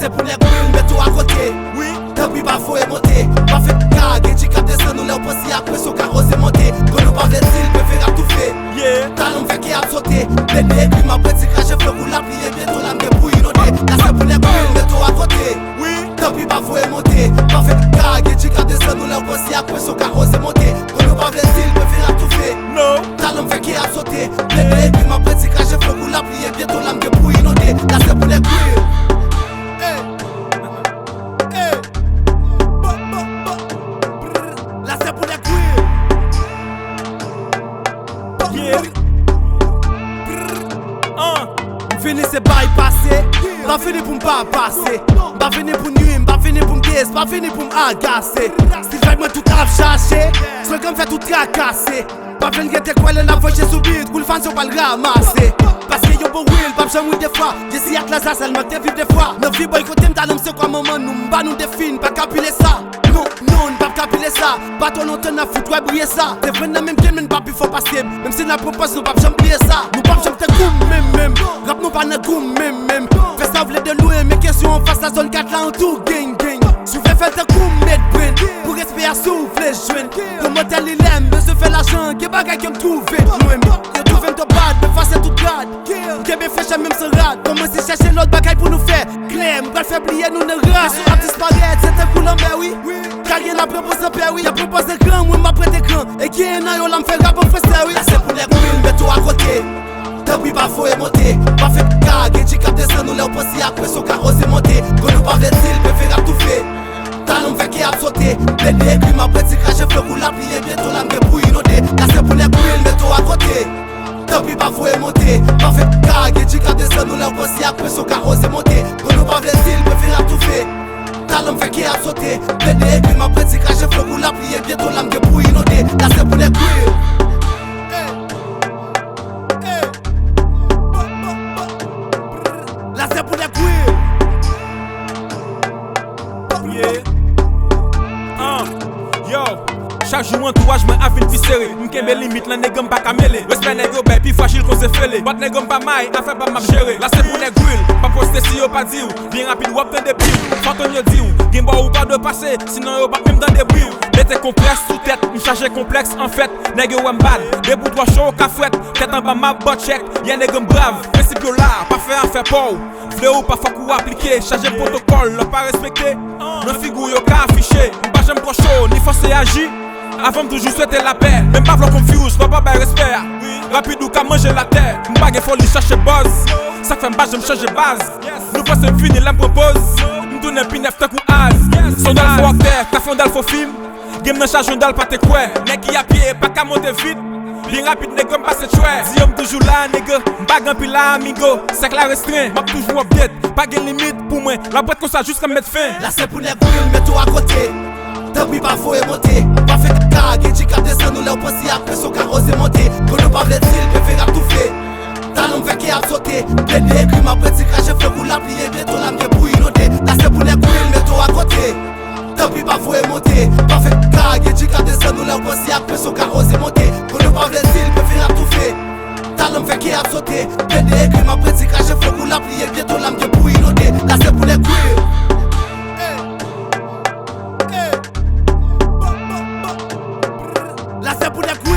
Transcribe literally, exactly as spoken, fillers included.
Se pou nèg wi, mete w akote. Wi. Tanpri pa voye monte. Pa fè ka gen ti k ap desann ou lè w panse ak presyon ka oze monte. Konnen w pa vle di l, prefere ap toufe. Yeah. Talon m fè kè ap sote. Plede ekri m ap redi krache flo kou lapli e byento la m gen pou inonde. La se pou nèg wi, mete w akote. Wi. Tanpri pa voye monte. Pa fè ka gen ti k ap desann ou lè w panse ak presyon ka oze monte. Konnen w pa vle di l, prefere ap toufe. No. Talon m fè kè ap sote. Plede ekri m ap redi krache flo kou lapli e byento la m gen pou inonde. La se pou nèg wi. Hey. Hey. Ba, ba, ba. Brr. La se pou nèg wi. Yeah. Brr. Ah. M vini se bay pase. M pa vini pou m pa pase. M pa vini pou nwi, m pa vini pou m dez, m pa vini pou m agase. Stil vibe mwen tout ap chache. Slogan m fè tout trakase. Pa vin gen te kwè lè n ap voye sou bit, koul fans yo pral ramase. Paske yon bon real p ap janm ri defwa. Jezi ak Laza sèlman k te viv defwa. Nan vi bòy kote m talon m se kwa manman nou, m ba nou defi, n pa ka pile sa. Non, non, n p ap ka pile sa. Pa twò lontan n ap fout wè briye sa. Te vre n nan menm game men n pa pi fò pase m. Menm si n ap pran pòz nou p ap janm bliye sa. Nou p ap janm te koum menm menm. Rap nou pa nan goum menm menm. Fè sa w vle de lwen men kesyon anfas la zòn kat la an tou gang gang. Si w vle fè l tankou m met brenn. Pou respè a si w vle jwenn. Pwomotè li lè m bezwen fè lajan, gen bagay ke m twouve mwen. Yo twouve m tò bad, men fase tout rad. M kenbe frechè menm san rad. Kòmanse chèche lòt bagay pou nou fè. Klè, m pral fè bliye nou nan rad. Kesyon ap disparèt, se tankou lanmè wi. Karye n ap repoze anpè wi. Y ap repoze gran, mwen m ap rete gran. E gen nan yo la m fè rap an fransè wi. La se pou nèg wi, mete w akote. Tanpri pa voye monte. Pa fè ka gen ti k ap desann ou lè w panse ak presyon ka oze monte. Konnen w pa vle di l, prefere ap toufe. Talon m fè kè ap sote. Plede ekri m ap redi krache flo kou lapli e byento la m gen pou inonde. La se pou nèg wi, mete w akote. Tanpri pa voye monte. Pa fè ka gen ti k ap desann ou lè w panse ak presyon ka oze monte. Konnen w pa vle di l, prefere ap toufe. Talon m fè kè ap sote. Plede ekri m ap redi krache flo kou lapli e byento la m gen pou inonde. La se pou nèg wi. Hey. Hey. Ba, ba, ba. Brr. La se pou nèg wi. Yeah. Ah. Yo. Chak jou antouraj mwen ap vin pi sere. M kenbe limit lan nèg m pa ka mele. Respè nèg yo bay pi frajil kon se fele. Bat nèg m pa may, afè pa m ap jere. La se pou nèg real, pa poste si yo pa di w. Byen rapid w ap tande piw. Fòk yo di w, gen bò ou pa dwe pase, sinon yo p ap menm tande bri w. Mete konprès sou tèt, m chaje konplèks anfèt. Nèg yo wè m bad, depi w twò cho w ka frèt. Tèt anba m ap bat chèk, yè nèg m brav. Prensip yo la, pa fè afè pa w. Vle ou pa fòk ou aplike, chaje pwotokòl, lòt pa respekte. Nan figi w yo ka afiche, m pa janm twò cho, ni fòse aji. Avan m toujou swete lapè, men m pa vle w confuse, pa pa bay respè a. Rapid ou ka manje latè, m pa gen foli chache buzz. Sa k fè m pa janm chanje baz. Nou panse m fini lè m pran poz. M tounen pi nèf tankou az. Sandal fo aktè, ka fondal fo fim. Game nan chaje yon dal pa te kwè. Nèg ki apye pa ka monte vit. Byen rapid nèg m pase tchwè. Di yo m toujou la nèg. M pa gen anpil amigo. Sèk la restren, m ap toujou update. Pa gen limit pou mwen. L ap ret konsa jiska m met fen. La se pou nèg wi, mete w akote. Tanpri pa voye monte. Pa fè ka gen ti k ap desann ou lè w panse ak presyon ka oze monte. Konnen w pa vle di l, prefere ap toufe. Talon m fè kè ap sote. Plede ekri m ap redi krache flo kou lapli e byento la m gen pou inonde. La se pou nèg wi, mete w akote. Tanpri pa voye monte. Pa fè ka gen ti k ap desann ou lè w panse ak presyon ka oze monte. Konnen w pa vle di l, prefere ap toufe. Talon m fè kè ap sote. Plede ekri m ap redi krache flo kou lapli e byento la m gen pou inonde. La se pou nèg wi. Hey. Hey. Ba, ba, ba. Brr. La se pou nèg wi.